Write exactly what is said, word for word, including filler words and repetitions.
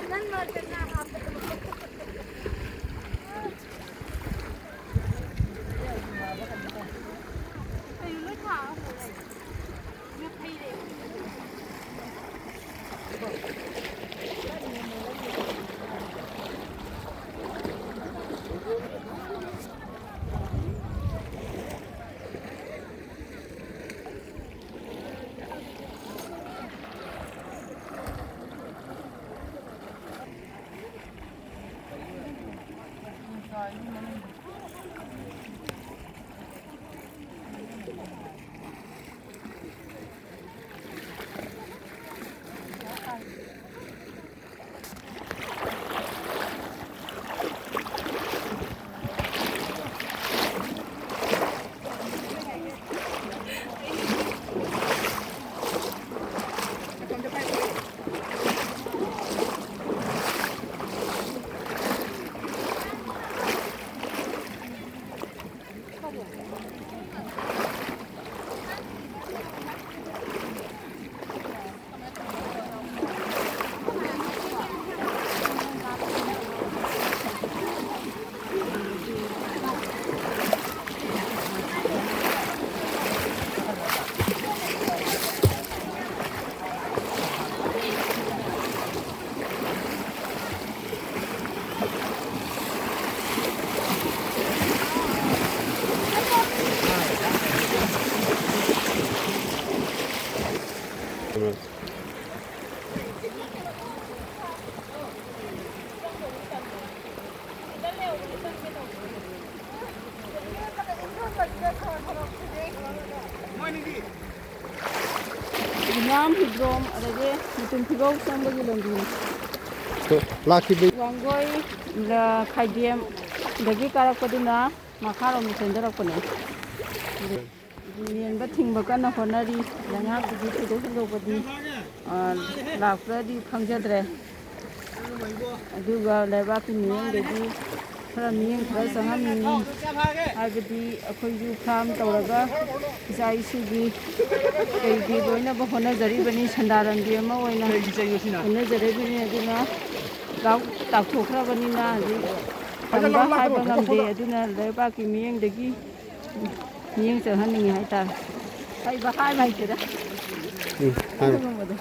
ꯅꯪ ꯃꯔꯛꯇ ꯉꯥ ꯍꯥꯞꯄꯗꯣ꯫ ꯀꯩꯅꯣ ꯂꯣꯏ ꯊꯥ ꯑꯍꯨꯝ ꯂꯩ꯫ ꯉꯥ ꯐꯩꯔꯦ꯫ ꯌꯨꯝꯅꯥꯝ ꯍꯤꯕ꯭ꯔꯣꯝ ꯑꯗꯒꯤ ꯃꯇꯨꯝ ꯐꯤꯒꯧ ꯆꯪꯕꯒꯤ ꯂꯝꯕꯤꯅꯤ꯫ ꯂꯥꯛꯈꯤꯕ ꯋꯥꯡꯒꯣꯏ, ꯂ-, ꯈꯥꯏꯗꯦꯝ, ꯑꯗꯒꯤ ꯀꯥꯔꯛꯄꯗꯨꯅ ꯃꯈꯥꯔꯣꯝꯗ ꯆꯦꯟꯊꯔꯛꯄꯅꯦ꯫ ꯃꯦꯟꯕ ꯊꯤꯡꯕ ꯀꯟꯅ ꯍꯣꯠꯅꯔꯤ꯫ ꯂꯩꯉꯥꯛꯇꯨꯗꯤ ꯊꯣꯏꯗꯣꯛ ꯍꯦꯟꯗꯣꯛꯄꯗꯤ, ꯑ, ꯂꯥꯛꯄ꯭ꯔꯗꯤ ꯈꯪꯖꯗ꯭ꯔꯦ꯫ ꯑꯗꯨꯒ ꯂꯩꯕꯥꯛꯀꯤ ꯃꯤꯠꯌꯦꯡꯗꯒꯤ ꯈꯔ ꯃꯤꯠꯌꯦꯡ ꯈꯔ ꯆꯪꯍꯟꯅꯤꯡꯉꯤ꯫ ꯍꯥꯏꯕꯗꯤ ꯑꯩꯈꯣꯏꯁꯨ ꯐꯥꯔꯝ ꯇꯧꯔꯒ ꯏꯆꯥ ꯏꯁꯨꯒꯤ ꯀꯩꯒꯤ ꯂꯣꯏꯅꯕ ꯍꯣꯠꯅꯖꯔꯤꯕꯅꯤ, ꯁꯦꯟꯗꯥꯟ ꯂꯝꯕꯤ ꯑꯃ ꯑꯣꯏꯅ ꯍꯣꯠꯅꯖꯔꯤꯕꯅꯤ꯫ ꯑꯗꯨꯅ ꯂꯥꯎ ꯇꯥꯎꯊꯣꯛꯈ꯭ꯔꯕꯅꯤꯅ ꯍꯧꯖꯤꯛ ꯇꯝꯕ ꯍꯥꯏꯕ ꯉꯝꯗꯦ꯫ ꯑꯗꯨꯅ ꯂꯩꯕꯥꯛꯀꯤ ꯃꯤꯠꯌꯦꯡꯗꯒꯤ ꯃꯤꯠꯌꯦꯡ ꯆꯪꯍꯟꯅꯤꯡꯉꯤ ꯍꯥꯏꯇꯥꯔꯦ꯫ ꯍꯩꯕ ꯍꯥꯏꯕ ꯍꯩꯇꯦꯗ꯫ ꯎꯝ, ꯍꯥꯏꯔꯣ꯫ ꯑꯗꯨꯒꯨꯝꯕꯗꯣ꯫